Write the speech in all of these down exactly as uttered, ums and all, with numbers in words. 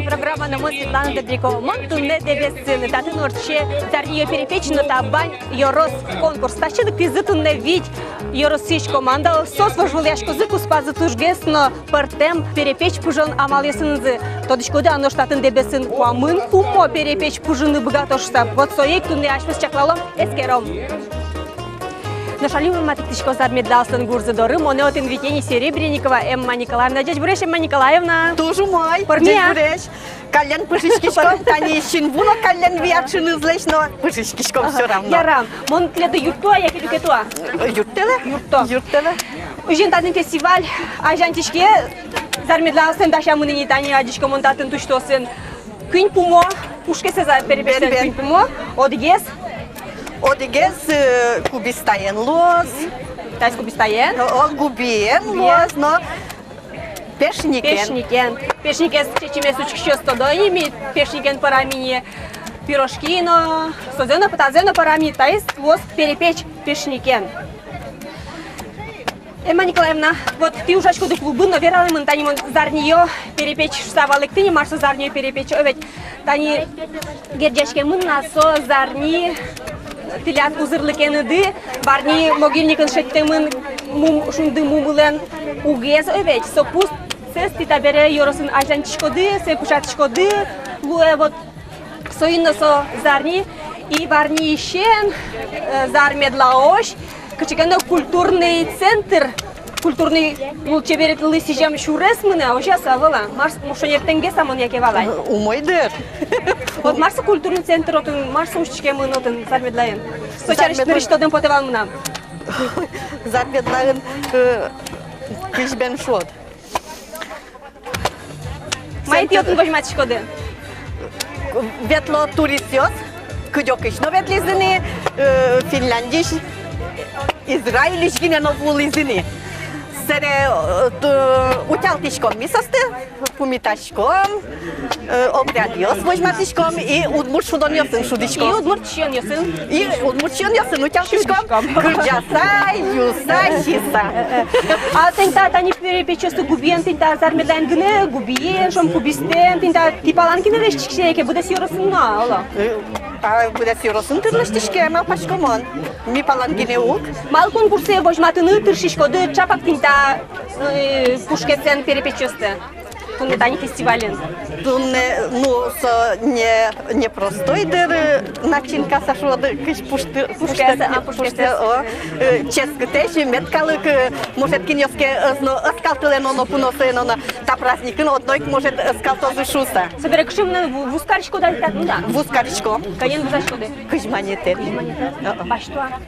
Программа номыр Светлана Добрякова. Мон туннэ Дэбесын. Татын ортче «Зарниё перепеч но табань ёрос» конкурс. Татчы лыктӥзы туннэ вить ёросысь команда. Соос вожвылъяськозы куспазы тужгес но пӧртэм перепеч пыжон амалъёсынызы. Тодӥськоды-а, нош татын Дэбесын куамын пумо перепеч пыжыны быгатоз шуса. Вот сое ик туннэ асьмеос чаклалом, эскером. Нош али мон матыктӥсько Зар Медлаослэн гурзы доры. Монэ отын витё ни Серебренникова Эмма Николаевна. Ӟечбуресь, Эмма Николаевна. Туж умой. Пӧрме-а? Ӟечбуресь. Каллен пыжиськиськом, тани синву но каллен вият шынызлэсь но пыжиськиськом всё равно. Ярам. Мон тӥледлы юртто-а, яке люкето-а? Юрттэлэ. Юртто. Юрттэлэ. Озьыен, татын фестиваль азьланьтӥське. Зар Медлаослэн дасямын ини, тани адӟисько мон татын тусьтоосын. Куинь пумо, пушкесэз, перепечлэн куинь пумо, одӥгез. Одӥгез, э, кубистаен луоз. Таиз кубистаен? О, губиен луоз, но пешникен. Пешникен. Пешникез чечымес учкисьёс тодо ини, ми пешникен пӧрам ини пирожки но, созэ но, пытазэ но пӧрам ини, таиз луоз перепеч пешникен. Эмма Николаевна, вот тӥ ужаськоды клубын но, вералэмын, тани мон зарниё перепеч шуса валэктӥ ни, мар со зарниё перепеч, о ведь. Тани герӟаськемын на со зарни тӥляд узырлыкеныды, зарни могильникын шедьтэмын мум, шунды мумылэн угез, о ведь. Со пуст, сое тӥ табере ёросын азьланьтӥськоды, сое пыӵатӥськоды, луэ вот. Соин но со зарни, и зарниысен, э, Зар Медлаозь кыӵе ке но культурный центр, культурный, ну, чеберет луыса сӥзем сюрес мынэ, озьы-а со, ӧвӧл-а? Мар со, шонерттэнгес-а мон, яке валай? Умой дыр. Вот мар со культурный центр отын, мар со усьтӥськемын отын Зар Медлаен? Со сярысь нырысь тодэм потэ вал мынам. Зар Медлаен, э, кызьы бен шуод. Маин тӥ отын возьматӥськоды? Ветло туристъёс, кыдёкысь но ветлӥзы ни, э, Финляндиысь, Израильысь гинэ но вуылӥзы ни. Сэре, э, т-, утялтӥськом ми соосты, пумитаськом, э, обрядъёс возьматӥськом и удмурт шудонъёсын шудӥськом. И удмурт сиёнъёсын. И удмурт сиёнъёсын утялтӥськом. Шудӥськом. Кырӟаса, юыса, сиыса. А тӥни та, тани перепечъёсты губиен, тӥни та Зар Медлаен гинэ губиен, шуом, кубистэн, тӥни та тӥ палан гинэ лэсьтӥське, яке быдэс ёросын но-а, оло? Э, а быдэс ёросын дыр лэсьтӥське, малпасько мон. Ми палан гинэ уг. Малы конкурсэ возьматыны тыршиськоды чапак тӥни та, э, пушкесэн перепечъёсты? Туннэ тани фестивалын. Туннэ, ну, со не, непростой дыр, начинка, со шуоды, кызь пушты, пушкаез, пушты, а, пушкаез, пушты, о, э, ческытэсь, мед калык, э, может, кинъёс ке ӧз но, ӧз калтылэ но, но пуно сое но, но та праздникын одно ик, может, ӧз калтозы шуыса. Собере кыӵе мынэ, ву-, вузкариськоды-а тӥ татын, да? Вузкариськом. Кӧнен вузаськоды? Кызь манетэн. Кызь манетэн? О-о. Басьто-а?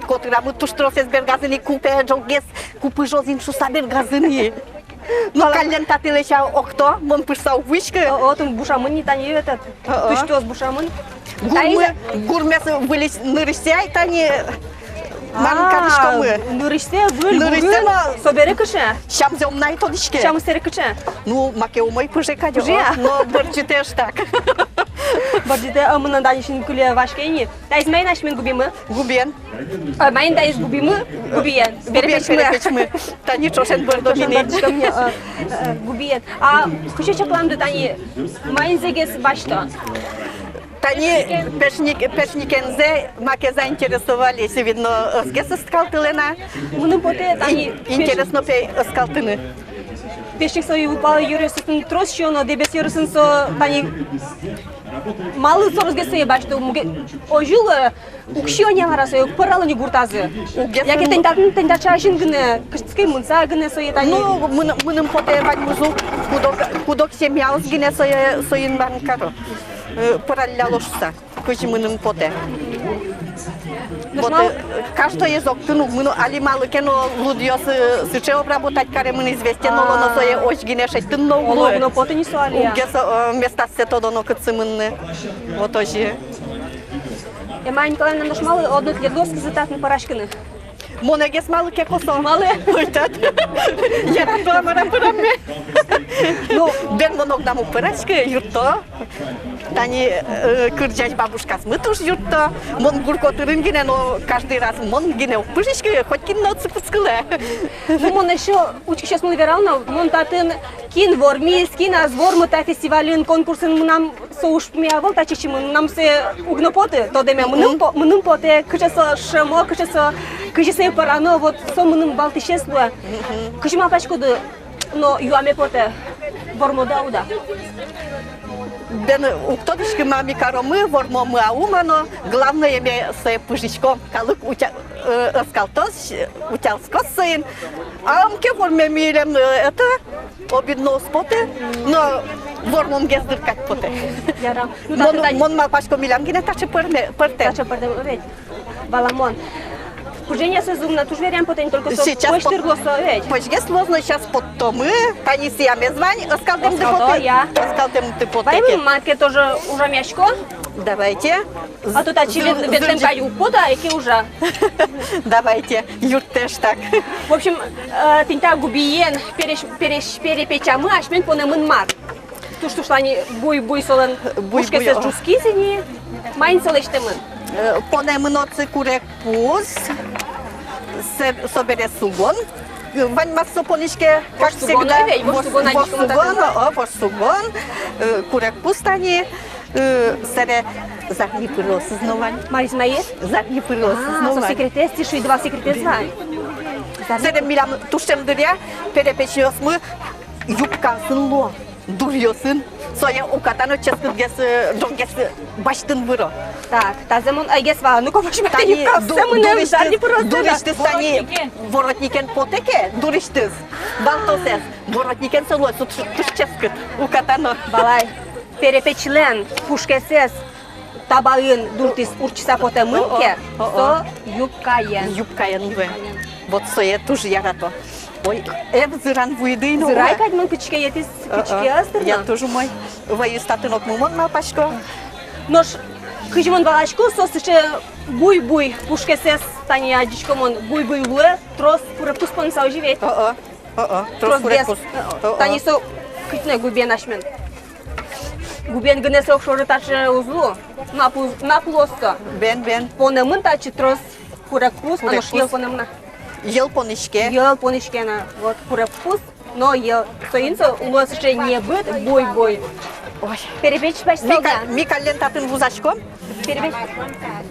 Котырамы туж тросэз бергазы ни, ку пе ӝоггес, ку пыжоз ини шуыса бергазы ни. Ну, каллен татӥ, лэся, окто, мон пыжыса уг вуиськы. О, отын бушамын ни тани этот. О-о. Тусьтыос бушамын. Гурмы, гурмес выльысь нырысьсэ ай тани мар кариськомы. А, нырысьсэ выль, нырысьсэ гурын. Но собере кыӵе? Сямзэ ум на ай тодӥське. Сямзэ собере кыӵе? Ну, маке умой пыже кадь. Пыже, а? Но бӧрӟытэ ӧжытак. Бӧрӟытэ, а, мынам тани синкыле ваське ини. Таиз маин асьмеос губимы? Губиен. А, маин таиз губимы? Губиен. Губиен перепечмы. Перепечмы. Тани ӵошен бӧрдо мынэ. Ӵошен бӧрдо мынэ, а, а, губиен. А кызьы чакламды, тани маинзэ гес басьто? Тани пешник-, пешникензэ маке заинтересовались, видно, ӧз гес ӧз калтылэ на. Мыным потэ, тани ин-, интересно пе ӧз калтыны. Пешник со юпал ёросъёсын трос сиёно, Дэбес ёросын со, тани малы со тросгес сое басьто, муге-, озьы луэ, уг сиё ни, а мар-а, сое уг пӧрало ни гуртазы. Уг гес. Яке тӥни татын, тӥни таӵе азьын гинэ, кыӵе ке мынса гинэ сое тани. Ну, мын-, мыным потэ, ваньмыз ук куд-ог, куд-ог семьяос гинэ сое, соин мар каро, э, пӧралляло шуыса. Кызьы мыным потэ. Вот, э, каждоез октын уг мыно, али малы ке но лудъёс, э, сыӵе обработать каремын, известен но луоно, сое озьы гинэ шедьтыны но уг луы. Уг но поты ни со али. Уг гес, э, местассэ тодоно, кытчы мынны. Вот озьы. Эмма Николаевна, нош малы одно тӥледлы оскизы татын пӧраськыны? Монэгес малы ке косо. Малы? Ой, тат. Яратоно мар-а пырамме. Ну, бен, мон огнам уг пыраськы, юртто. Тани, э, кырӟась бабушкаосмы туж юртто. Мон гур котырын гинэ, но каждый раз мон гинэ уг пыжиськы, хоть кин но отчы кутскылэ. Ну, мон ещё учкисьёсмылы верало но, мон татын кин вормиз, кин ӧз вормы та фестивальын, конкурсын, мынам со ужпумме ӧвӧл та чечымын, мынам сое уг но поты, тодэме мыным, мгм, по-, мыным потэ, кыӵе со шӧмо, кыӵе со, кызьы сое пӧрано, вот со мыным валтӥсез луэ. Мгм. Кызьы малпаськоды, но юаме потэ, вормоды-а, уд-а? Бен, уг тодӥськы, ма ми каромы, вормомы-а, ума, но главное, ми сое пыжиськом, калык утя-, э, ӧскалтоз, утялтскоз соин. А мар ке вормем, милем, э, это, обидно уз поты, но вормомгес дыр кадь потэ. Яра. Ну, мон, татын мон малпасько, милям гинэ таӵе пӧрме-, пӧртэм. Таӵе пӧртэм, ведь. Валамон. Пыженьёсыз уг на туж веръям потэ ни, только со пӧсь тыр луоз со, ведь. Пӧсьгес луоз но, сейчас поттомы, тани сямез вань, ӧскалтэмды потэ. Ӧскалто, я. Ӧскалтэмды потэ. Вай, мар ке тоже ужамъясько. Давайте. А то татчы вет-, ветлэм кадь уг поты, а яке ужа. Давайте, юрттэ ӧжытак. В общем, э, тӥни та губиен пересь-, пересь-, перепечамы асьмен понэмын мар? Туж-туж тани буй-буй солэн. Буй-буй, пушкесэз, о, ӝутскиз ини. Маин со лэсьтэмын? Э, понэмын отчы курегпуз, се-, собере сугон. Э, ваньмаз со понӥське, как всегда. Вож сугон, о, вож сугон, о, вож сугон, э, курегпуз тани, э, сэре зарни пырыосыз но вань. Маиз, маиз? Зарни пырыосыз но вань. А, со секретэз, тӥ шуиды вал, секретэз вань. Зарни пырыосыз. Сэре милям туж ӵем дыръя перепечъёсмы юбкаосын луо. Дуръёсын, сое уката но ческытгес, э, ӝоггес, э, басьтыны выро. Так, тазэ мон ӧйгес вала. Ну-ка, возьма, тани юбкаоссэ ду-, мынэм, дурысьтыз, зарни пырыоссэ. Дурысьтыз тани воротникен потэ ке, дурысьтыз, валтосэз. Воротникен со луэ, со туж, туж ческыт, уката но. Валай, перепечлэн пушкесэз табаын дуртӥз уртчыса потэмын ке, о-о, о-о, со юбкаен. Юбкаен луэ. Вот сое туж ярато. Ой, эп зыран вуиды но. Зырай кадь, мон кытчы ке йӧтӥз, о-о, кытчы ке ӧз дыр но. Я туж умой. Вӧйыз татын ог мумон, малпасько. Нош кызьы мон валасько, со сыӵе буй-буй пушкесэз, тани адӟисько мон, буй-буй луэ, трос курегпуз понса, озьы ведь? О-о, о-о, трос курегпуз. Тросгес. О-о. Тани со кытын но губиен асьмен. Губиен гинэ со огшоры таӵе уз лу. Нап уз-, нап луоз со. Бен, бен. Понэмын татчы трос курегпуз, а нош йӧл понэмын-а? Йӧл понӥське. Йӧл понӥське на. Вот, курегпуз но йӧл. Соин со луоз сыӵе небыт буй-буй. Ой. Перепеч басьталга. Ми ка-, ми каллен татын вузаськом. Перепеч.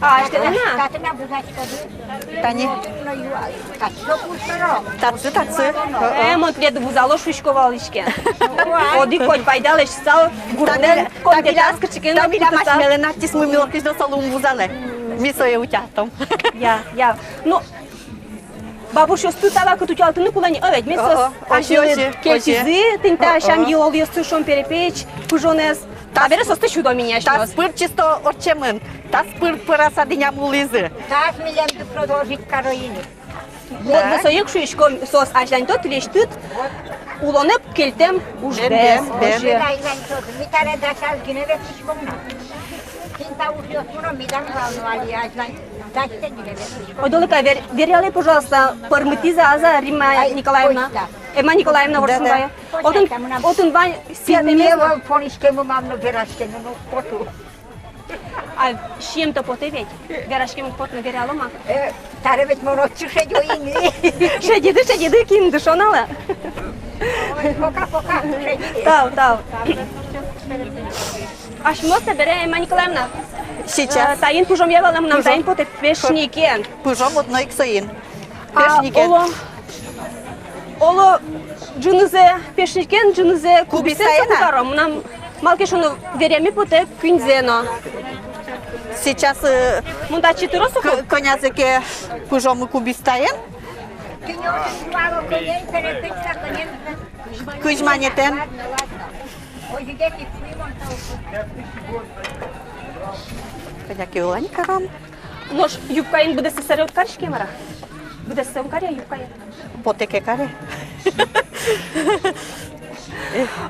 А, асьтэлэн-а? Татын-а вузаськоды? Тани. Татчы, татчы. Э, мон тӥледлы вузало шуисько вал иське. Одӥг коть пайда лэсьтысал, гуртлэн комитетаз кыӵе ке но. Та милям асьмелэн артистмы, ми нокызьы но солы ум вузалэ. Ми сое утялтом. Я, я. Ну, бабушъёсты та вакытэ утялтыны кулэ ни, о, ведь, ми соос, о-о, асьмелы, озьы, озьы, кельтӥзы, тӥни та, о-о, сям-йылолъёсты, шуом, перепеч пыжонэз. Та, табере соосты сюдо ми ни асьмеос. Тас пыр чисто ортчемын. Тас пыр пыраса дыням улӥзы. Тас милемды продолжить каро ини. Вот, да. Вӧсо ик шуисько, соос азьланьто тӥлесьтыд улонэ кельтэм уждэс. Бен, бен, бен. Озьы. Азьланьто, ми табере дасяз гинэ ветлӥськом на. Кин та ужъёс мыно, медам вал но али азьлань дасьтэ гинэ ветлӥськом. Ойдолэ ка, вер-, веръялэ, пожалуйста, пӧрмытӥз-а, ӧз-а Римма Николаевна? Эмма Николаевна Ворсунбаева. Да, да. Отын, отын вань сиатэмез. Пиньме вал, понӥськемы мам но, вераськемы но потэ. А сием-то потэ ведь? Вераськем уг поты но, верало ма. Э, табере ведь мон отчы шедё ини. Шедиды, шедиды, кин дышоналэ. Ой, пока, пока, шедиды. Тау, тау. Асьмеос табере, Эмма Николаевна. Сейчас. Э, таин пыжомъя вал, мынам таин потэ пешникен. Пыжом одно ик соин. А, пешникен. Оло, оло, ӝынызэ пешникен, ӝынызэ кубистаен, кубистаен-а? Каро. Мынам, малы ке шуоно, вераме потэ куиньзэ но. Сейчас, э, мон татчы тыро соку. К-, кӧнязэ ке пыжомы кубистаен. Кызь манетэн. Кӧня ке улань каром. Нош юбкаен быдэссэ сэре уд кариське, мар-а? Быдэссэ ум каре юбкаен? Потэ ке, каре.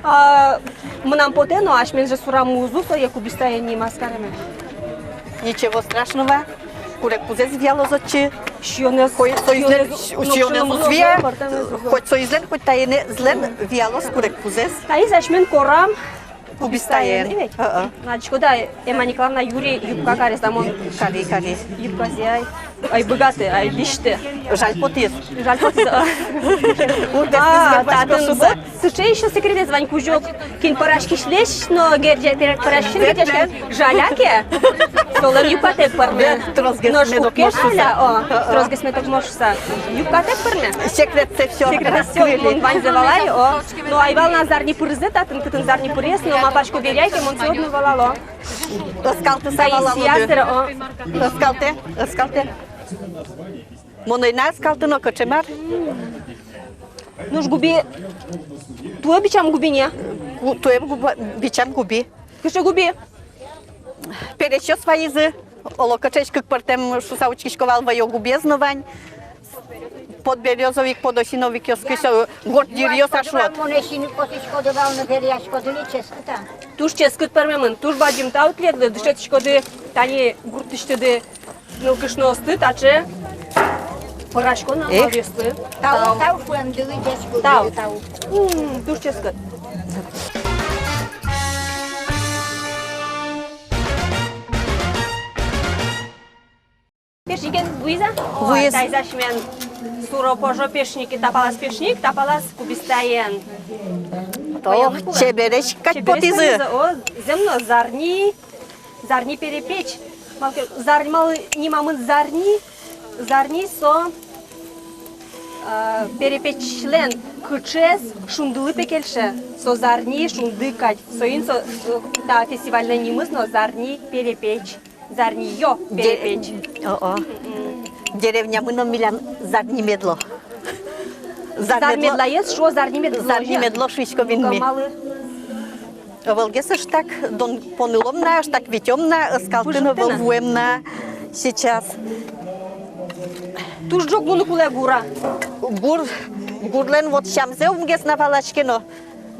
А, мынам потэ но, асьмен же сурамы уз лу сое кубистаен нимаз кареме. Ничего страшного. Курегпузэз виялоз отчы. Сиёнэз, хоть соизлэн, сиёнэз, сиёнэз уз вия, хоть соизлэн, хоть таинэзлэн виялоз курегпузэз. Таиз асьмелэн корам. Кубистаен. Кубистаен, э ведь? Э-э. Адӟиськод-а, Эмма Николаевна юри юбка кариз, а мон кари, кари. Юбказэ ай, ай быгаты, ай лисьты. Жаль потӥз. Жаль потӥз, а. Урдэс. А, татын вот сыӵе ещё секретэз вань, кузёк. Кин пӧраськисьлэсь но герӟа, пӧраськисьлэсь но герӟаське. Жаля ке, солэн юбкатэк пӧрме. Тросгес медок мошуса. О, тросгес медок мошуса. Юбкатэк пӧрме. Секретсэ всё. Секретсэ всё раскрыли. Мон ваньзэ валай, о. Но ай вал на зарни пырызэ татын, кытын зарни пырез, но малпасько, веръяй ке, мон всё одно валало. Ӧскалтыса валало. Таиз ясыр, о. Ӧскалтэ, ӧскалтэ. Мон ӧй на ӧскалты но, кыӵе мар. Нош губи, туэ бичам губи ни-а? Гу-, туэ губа-, бичам губи. Кыӵе губи? Пересьёс вайизы, оло кыӵеесь кык пӧртэм шуса учкисько вал, вӧё губиез но вань. Подберезовик, подосиновикъёс кыӵе, горд йыръёс, а шуод. Мон эшшо ини косӥськоды вал но, веръяськоды ни, ческыт-а? Туж ческыт пӧрмемын, туж бадӟым тау тӥледлы, дышетӥськоды тани гуртысьтыды нылкышноосты таӵе пӧраськон амалъёслы. Тау, тау, фуэндылы ӟеч губи, тау. Тау. М, туж ческыт. Пешникен вуиз-а? Вуиз. О, таиз асьмелэн суро-пожо пешник, та палаз пешник, та палаз кубистаен. О, чебересь кадь потӥзы. О, зэм но, зарни, зарни перепеч. Малы ке, зарни, малы нимамын зарни? Зарни со, э, перепечлэн кыӵеез шундылы, пе, кельше. Со зарни шунды кадь. Соин со, э, та фестивальлэн нимыз но «Зарни перепеч». Зарниё перепеч. Де-, о-о. Мгм. Деревнямы но милям зарни мед луо. Зар-, зар медло-, медлаез шуо зарни мед луо. Зарни мед луо шуиськом ини ми. Ну-ка, малы? Ӧвӧлгес ыштак дон понылом на, ыштак витём на, ӧскалты но ӧвӧл вуэм на сейчас. Туж ӝог луыны кулэ гур-а? Гур, гурлэн вот сямзэ ум гес на валаське но.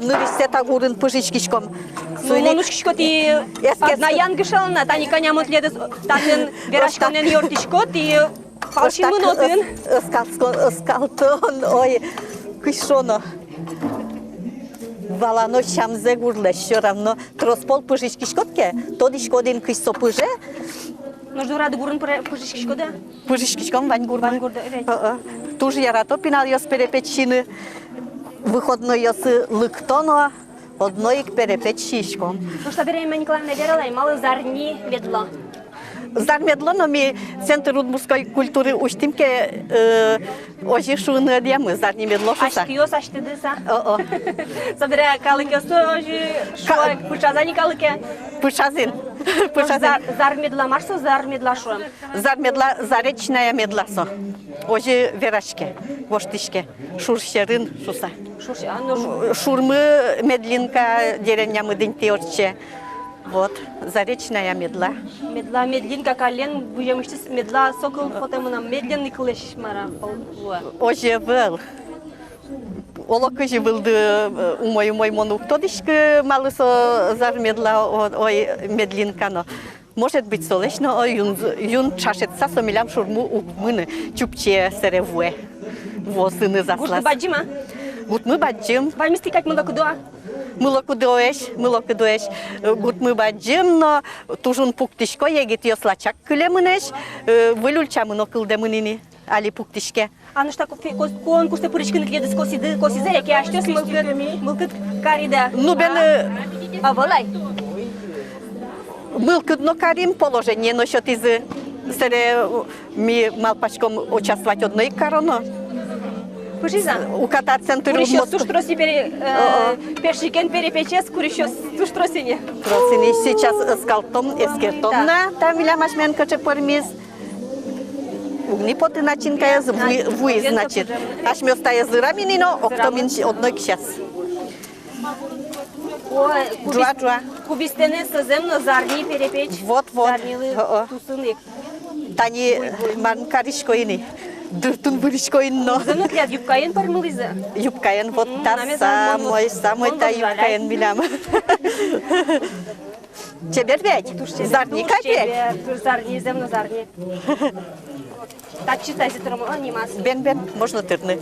Нырысьсэ та гурын пыжиськиськом. Ну, мон учкисько, тӥ одна янгышалэ на, тани кӧня мон тӥледыз татын вераськонэн ёртӥсько, тӥ палчинмын отын. Ӧскалт-, ӧскалтон, ой, кызьы шуоно. Валано сямзэ гурлэсь, всё равно. Трос пол пыжиськиськод ке, тодӥськод ини, кызьы со пыже. Нош дорады гурын пыре-, пыжиськиськод-а? Пыжиськиськом вань гурмы. Вань гурды, э, ведь. О-о. Туж ярато пиналъёс перепеч сиыны. Выходнойёсы лыкто но, одно ик перепеч сиськом. Нош табере, Эмма Николаевна, вералэ ай, малы зарни мед луо? Зар мед луо, но ми центр удмуртской культуры усьтӥм ке, э, озьы шуыны ӧдъямы, зарни мед луо шуса. Азькиос асьтыдыз-а? О-о. Собере калыкъёс озьы шуо, пыӵаз-а ни калыке? Пыӵаз ини. Пыӵаз ини. Зар, зар медла, мар со зар медла шуэм? Зар медла, заречная медла со. Озьы вераське, воштӥське. Шур сьӧрын шуса. Шур сьӧ-, а, ну, шу- Шурмы медлинка, деревнямы дыньтӥ ортче. Вот, заречная медла. Медла, медлинка, каллен быземысьтыз медла со кыл потэ мынам, медленный кылэсь мар-а, пол-, вуэ. Озьы ӧвӧл. Оло кызьы вылды, э, умой-умой, мон уг тодӥськы, малы со зар медла, о-, ой, медлинка но. Может быть, солэсь но, о, юн, юн ӵашетса со милям шурмы уг мыны, чупче сэре вуэ. Вуозыныз аслаз. Гуртмы бадӟым-а? Гуртмы бадӟым. Ваньмыз тӥ кадь мылокыдо-а? Мылокыдоесь, мылокыдоесь. Э, гуртмы бадӟым но, туж ун пуктӥсько, егитъёс лачак кылемынэсь, э, выль ульчамы но кылдэмын ини, али пуктӥське. А нош та ко-, фи-, кос-, конкурсэ пыриськыны тӥледыз косӥды, косӥзы-а, яке асьтэос мылкыд, мылкыд кариды-а? Ну, бен, э, а, валай. Мылкыд но карим, положение но сётӥзы. Сэре, э, ми малпаськом участвовать одно ик кароно. Пыжиз-а? Уката центр. Курисьёс туж трос ини, э, пешникен перепечез курисьёс туж трос ини. Трос ини, сейчас ӧскалтом, эскертом на, та милям асьмелэн кыӵе пӧрмиз. Уг ни поты начинкаез, вуи-, вуиз, значит. Асьмеос тае зырам ини но, октом ини одно ик сейчас. Ой, кубис-, ӝуа-ӝуа. Кубистэныз зэм но зарни перепеч. Вот, вот. Зарнилы тусыны. Тани мар карисько ини. Дыртын вырисько ини но. Зэм но тӥляд юбкаен пӧрмылӥз-а? Юбкаен, вот та самой, самой та юбкаен милям. Чебер ведь? Туж чебер. Зарни кадь ведь? Чебер, туж зарни, зэм но зарни. Татчы тазьы тырмоно нимаз. Бен, бен, можно тырны.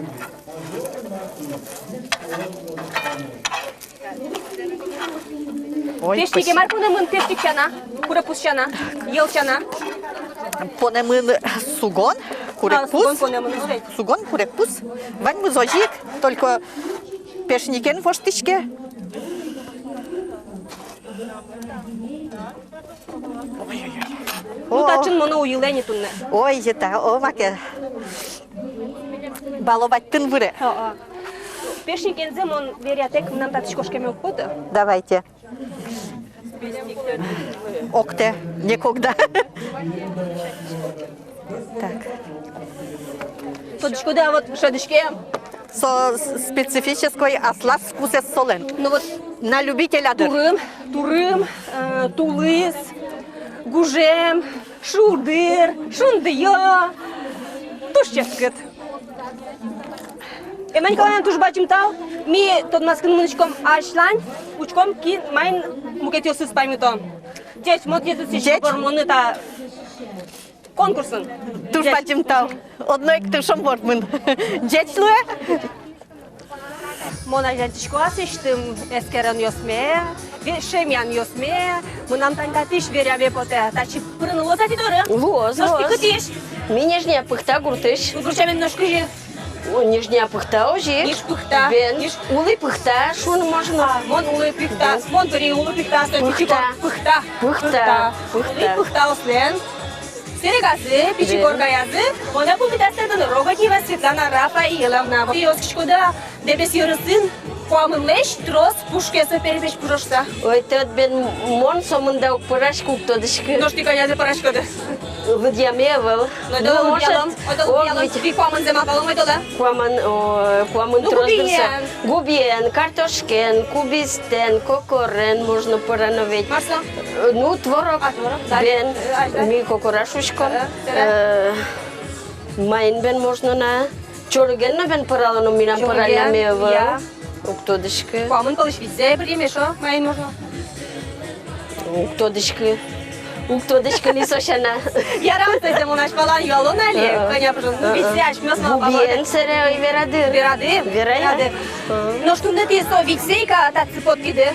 Ой, пешнике пусть. Мар понэмын пешник сяна, курегпуз сяна, йӧл сяна? Понэмын сугон, а, курегпуз. Сугон понэмын, ну ведь. Сугон, курегпуз. Ваньмыз озьы ик, только пешникен воштӥське. Ой-ой-ой. Ну, о, татчын мон уйылэ ни туннэ. Ой, йыта, о, маке. Баловать тын выре. О, о. Пешникензэ мон веръятэк, мынам татысь кошкеме уг поты. Давайте. Октэ, некогда. Так. Тодӥськоды-а, вот шӧдӥське. Со с-, специфической аслаз вкусэз солэн. Ну вот. На любителя дыр. Турым, турым, э, тулыс, гужем, шулдыр, шундыё. Туж ческыт. Эмма Николаевна, туж бадӟым тау. Ми тодматскыны мынӥськом асьлань, учком, кин маин мукетъёсыз паймыто. Ӟеч модетыз сӥзьыл вормыны та конкурсын. Туж бадӟым тау. Одно ик тыршом вормыны. Ӟеч луэ. Мон азьланьтӥсько аслэсьтым эскеронъёсме, ве-, шемъянъёсме, мынам тани татысь вераме потэ. Татчы пырыны луоз-а тӥ доры? Луоз, луоз. Нош тӥ кытысь? Ми Нижняя Пыхта гуртысь. Удмурт сямен нош кызьы? О, Нижняя Пыхта озьы. Ниж Пыхта. Бен. Ниж. Улӥ Пыхта шуыны можно. А, мон Улӥ Пыхта. Бен. Мон пыри Улӥ Пыхта, со Пыхта. Пичи Кор-, Пыхта. Пыхта. Пыхта. Улӥ Пыхта. Пыхта. Улӥ Пыхта ослэн. Серегаязы, Пичи Бен. Коргаязы, монэ пумитаз татын Роготнева Светлана Рафаиловна. Тӥ оскиськоды-а, Дэбес ёросын куамынлэсь трос пушкез со перепеч пыжо шуса? Ой, тӧд бен, мон сомында уг пыраськы, уг тодӥськы. Нош тӥ кӧнязэ пыраськоды? Лыдъяме ӧвӧл. Ну, ойдолэ, ну, может, лыдъялом, ойдолэ, о, лыдъялом, ведь. Тӥ куамынзэ ма палом, ойдолэ. Куамын, о, куамын трос дыр со. Ну, губиен. Губиен, картошкен, кубистэн, кокорен можно пырано ведь. Мар со? Э, ну, творог. А, творог, да. Бен, э, а, да. Ми кокора шуиськом. Э, да. Э, маин бен можно на. Чорыген но бен пырало, но милям пыралляме ӧвӧл. Чорыген, я. Уг тодӥськы. Куамын пӧлысь витьзэ пыриме шуо, маин можно. Уг тодӥськы. Уг тодӥськы ни со сяна. Ярам, сое мон азьпалан юалоно али, э-э, кӧня пыжон. Э-э. Витьзэ асьмеос но. Губиен, палоно. Сэре ӧй верады. Верады? Верай. Верады. Э-э. Нош туннэ тӥ со витьзэ ик-а татчы поттӥды?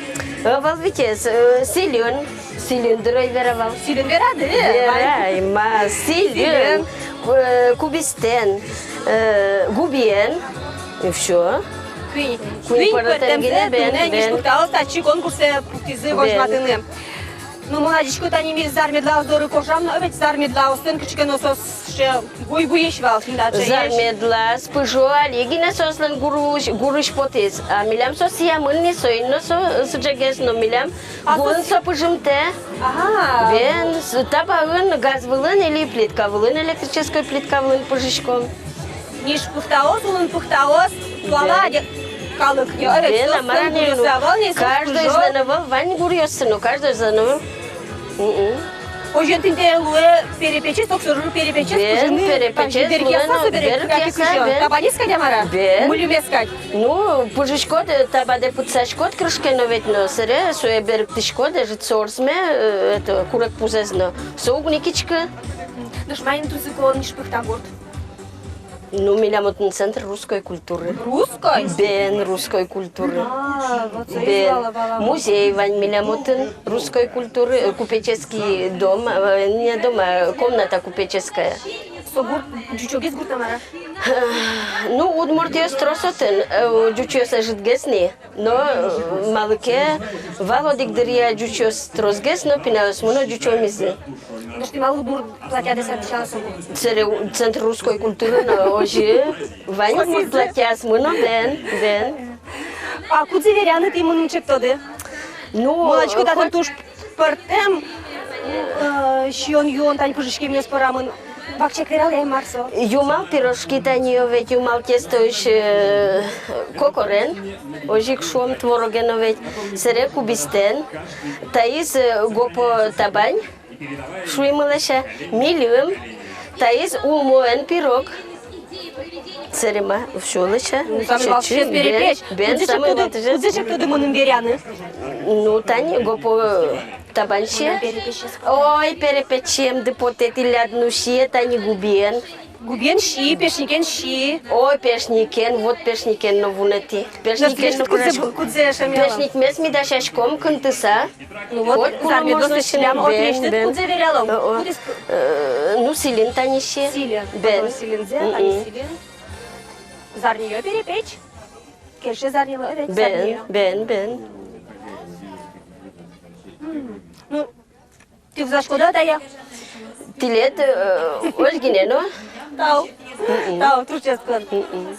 Ӧвӧл, витез, э, сӥльын. Сӥльын дыр ӧй вера вал. Сӥльын верады? Верай, ма, сӥльын. Сӥльын. Ку-, э, кубистэн, э, губиен. И всё. Куинь. Куинь. Куинь пӧртэм гинэ, бен, бен. Ниш Пыхтаос татчы конкурсэ пуктӥзы возьматыны. Бен. Ну, мон адӟисько, тани ми Зар-Медлаос доры кожам но, ведь Зар-Медлаослэн кыӵе ке но соос сыӵе буй-буись вал, син таӵе. Зар-Медлаос пыжо али гинэ, соослэн гурысь, гурысь потӥз. А милям со сиямын ни, соин но со сыӵегес, но милям А гурын со пыжымтэ. Ага. Бен, с-, табаын, газ вылын или плитка вылын, электрической плитка вылын пыжиськом. Ниш Пыхтаос, Улын Пыхтаос, туала адями калык. Бен, а мар ини, ну, каждойзлэн ӧвӧл, вань гуръёсы но, каждойзлэн ӧвӧл. Мгм. Озьыен, тӥни, луэ перепечез, огшоры перепечез. Бен, пыжыны, перепечез, берыкъяса, луэ, но, со берык, берыкъяса, кыӵе ке, бен. Табанез кадь-а, мар-а? Бен. Мульымез кадь. Ну, пыжиськод, э, табадэ пытсаськод крышкаен но ведь, но сэре сое берыктӥськод, ӧжыт со ортче, э, это, курегпузэз но. Со уг ни киськы. Нош маин тунсыко Ниш Пыхта гурт? Ну, милям отын центр русской культуры. Русской? Бен, русской культуры. А, вот. Бен. Музей вань милям отын русской культуры, э, купеческий дом, э, не дом, а комната купеческая. Со гурт ӟучогес гурт-а, мар-а? Ну, удмуртъёс трос отын, э, ӟучъёс ӧжытгес ни. Но, э, малы ке, вал одӥг дыръя ӟучъёс тросгес, но пиналъёсмы но ӟучомизы. Нош тӥ малы удмурт платьядэс ӧтчалэ со? Сэре у-, центр русской культуры но озьы, вань удмурт платьяосмы но, бен, бен. А кудзэ вераны тӥ мыным чектоды? Ну, мон адӟисько, татын туж пӧртэм, э, сиён-юон, тани пыжиськемъёс пӧрамын. Вакчияк вералэ ай, мар со? Юмал пирожки тани, о, ведь юмал тестоысь, э, кокорен, озьы ик шуом, твороген, о, ведь, сэре кубистэн, таиз, э, гопо табань, шуимы, лэся, мильым, таиз улмоен пирог. Сэрема, сюлэся. Ну, самый валтӥсез перепеч. Бен, бен, кудзэ самый валтӥсез. Кудзэ чектоды мыным вераны? Ну, тани гопо табанче. Ой, перепечемды потэ тӥляд, ну, сие тани губиен. Губиен си, пешникен си. Ой, пешникен, вот пешникен но вунэтӥ. Пешникен но кудзэ, кудзэ шамъяло. Пешникмес ми дасяськом кынтыса. Ну вот, вот, зарни куно можно силям, силям, вот, бен, нечтыт бен. Кудзэ вералом. О, о. Кудӥз ку- Э, ну, силин тани си. Силин. Бен. Ага, силинзэ, тани, мгм, силин. Зарниё перепеч. Кельше зарнилы, ӧвӧл, бен, зарниё. Бен, бен. М, ну, тӥ вузаськоды-а тае? Тӥлед, э, озьы гинэ но. Тау. Мгм. Тау, туж ческыт. Мгм.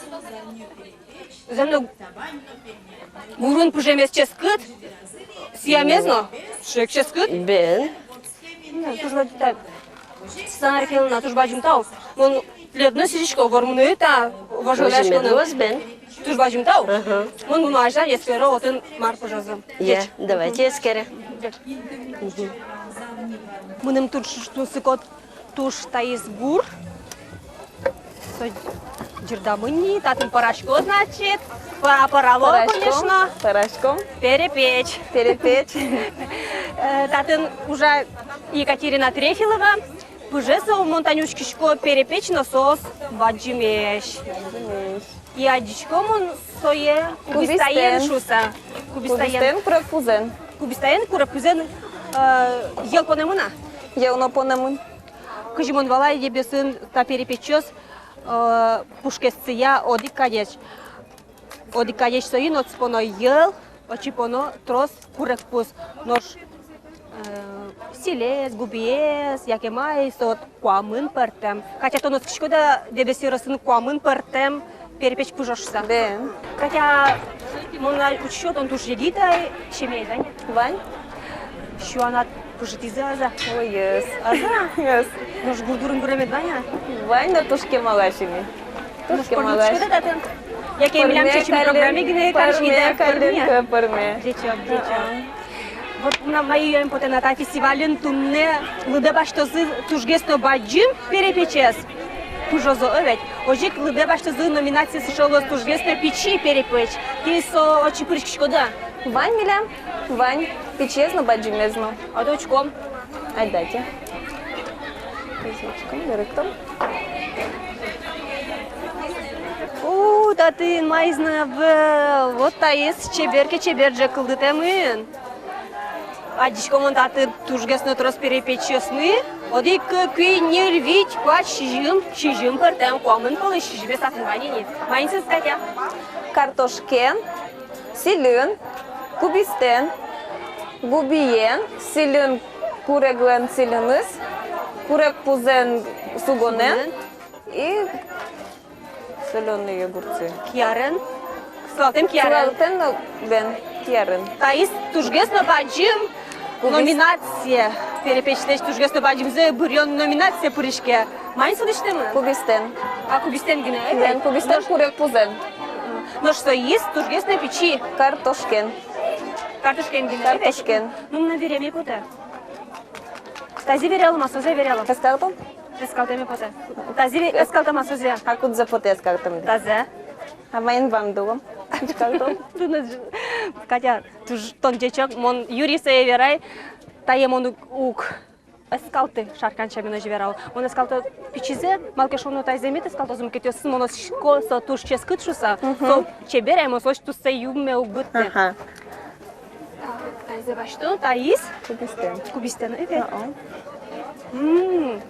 Зэм но гурын пыжемез ческыт, сиямез но шек ческыт. Бен. Ну, туж бадӟым тау. Светлана Арефьевна, туж бадӟым тау. Мон тӥледын но сӥзисько, вормыны та вожвылъяськонын. Туж бадӟым тау. Ага. Мон мыно азьлань, эскеро отын мар пыжозы. Я, ӟеч. Давайте эскере. Ӟеч. Мгм. Мыным туж тунсыко туж таиз гур. Со ӟырдамын ни, татын пӧрасько, значит, пӧра-, пӧрало, пӧраськом, конечно. Пӧраськом. Перепеч. Перепеч. Э, татын ужа Екатерина Трефилова. Пыже со, мон тани учкисько, перепеч но соос бадӟымесь. Бадӟымесь. И адӟисько мон сое кубистаен шуыса. Кубистаен. Кубистаен, курегпузэн. Кубистаен, курегпузэн, э, йӧл понэмын-а? Йӧл но понэмын. Кызьы мон валай, Дэбесын та перепечъёс, э, пушкессыя одӥг кадесь. Одӥг кадесь соин отчы поно йӧл, отчы поно трос курегпуз. Нош, э, силез, губиез, яке маиз, со вот куамын пӧртэм. Хотя тон оскиськод-а, Дэбес ёросын куамын пӧртэм перепеч пыжо шуыса. Бен. Хотя мон али учкисько, тон туж егит ай, семьяед вань-а? Вань. Сюанад пыжытӥзы-а, ӧз-а? Ой, ӧз. Ӧз-а? Ӧз. Нош гур дурын гуремед вань-а? Вань, но туж кемалась ини. Туж кемалась. Нош пӧрме учкод-а татын? Яке милям чечым программе гинэ кариськод-а? Пӧрме, пӧрме, каллен ке пӧрме. Ӟечок, ӟечок. А-а. Вот мынам вай юаме потэ на, та фестивальын туннэ лыдэ басьтозы тужгес но бадӟым перепечез. Пыжозы, ӧвӧл-а? Озьы ик лыдэ басьтозы номинация сыӵе луоз: тужгес но пичи перепеч. Тӥ со отчы пыриськиськоды-а? Вань милям, вань. Пичиез но, бадӟымез но. Ойдо учком. Айдате. Учком, берыктом. У, татын маиз но ӧвӧл. Вот таиз чебер ке, чебер ӝӧк кылдытэмын. Адӟисько мон татын тужгес но трос перепечъёсмы. Одӥг, кык, куинь, ньыль, вить, куать, сизьым, сизьым пӧртэм, куамын пӧлысь сизьымез татын вань ини. Маин соос, Катя? Картошкаен, сӥльын, кубистаен, губиен, сӥльын, куреглэн сӥльыныз, курегпузэн сугонэн и солёные огурцы. Киярен? Сылалтэм киярен. Сылалтэм но, бен, киярен. Таиз тужгес но бадӟым номинация. Перепечлэсь тужгес но бадӟымзэ быръён номинацие пыриське. Маин со лэсьтэмын? Кубистаен. А, кубистаен гинэ, э? Бен, кубистаен, нош курегпузэн. Нош соиз тужгес но пичи. Картошкаен. Картошкаен гинэ, э? Картошкаен. Ну, мынам вераме потэ. Тазьы вералом-а, созэ вералом? Эскалтом? Эскалтэме потэ. Тазьы ве-, эскалтом-а, созэ? А кудзэ потэ эскалтэмды? Тазьы. А маин вандылом? Эскалтом. Туннэ, Катя, туж тон ӟечок, мон юри сое верай, тае мон уг, уг эскалты, шаркан сямен озьы верало. Мон эскалто пичизэ, малы ке шуоно, тазьы мед эскалтозы мукетъёсыз, мон оскисько, со туж ческыт шуыса, мгм, со чебер ай, мон солэсь туссэ юнме уг быдты. Ага. Таизэ басьто, таиз? Кубистаен. Кубистаен, э, э. А-а. М.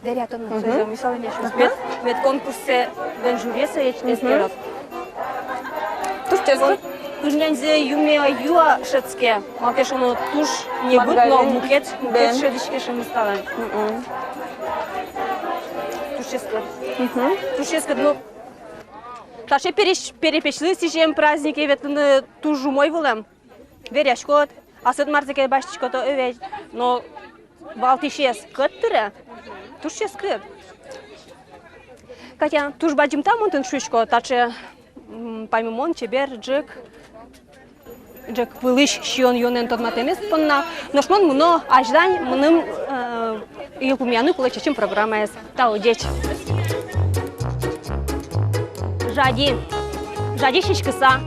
Дарья Антоновна, мгм, сое мисалэ мешуз. Ага. Мед, мед конкурсэ бен жюри сое эскерод. Туж ческыт. Куинь няньзэ юнме ӧй юа шӧдске. Малы ке шуоно, туж небыт но мукет, мукет шӧдӥське шӧмыз талэн. Мгм. Туж ческыт. Мгм. Туж ческыт, ну. Таӵе пересь-, перепечлы сӥзем празднике ветлыны туж умой вылэм. Вераськод, асьмеос марзэ ке басьтӥськод, ӧвӧл-а, но валтӥсез кӧт тыре, туж ческыт. Катя, туж бадӟым тау мон тыныд шуисько, таӵе, м, паймымон, чебер, ӝӧк, ӝӧк вылысь сиён-юонэн тодматэмед понна. Нош мон мыно азьлань, мыным, э, йылпумъяны кулэ чечым программаез. Тау, ӟеч. Жади. Жади сиськыса.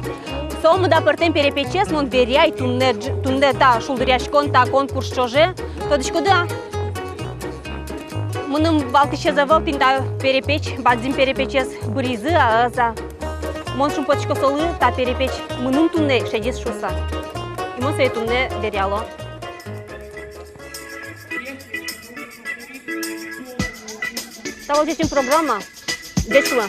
Со мында пӧртэм перепечез мон веръяй туннэ ӝ-, туннэ та шулдыръяськон, та конкурс ӵоже. Тодӥськоды-а? Мыным валтӥсез ӧвӧл, тӥни та перепеч, бадӟым перепечез быръизы-а, ӧз-а. Мон шумпотӥсько солы, та перепеч мыным туннэ шедиз шуыса. И мон сое туннэ веръяло. Тау, ӟеч луэ программа. Ӟеч луэ.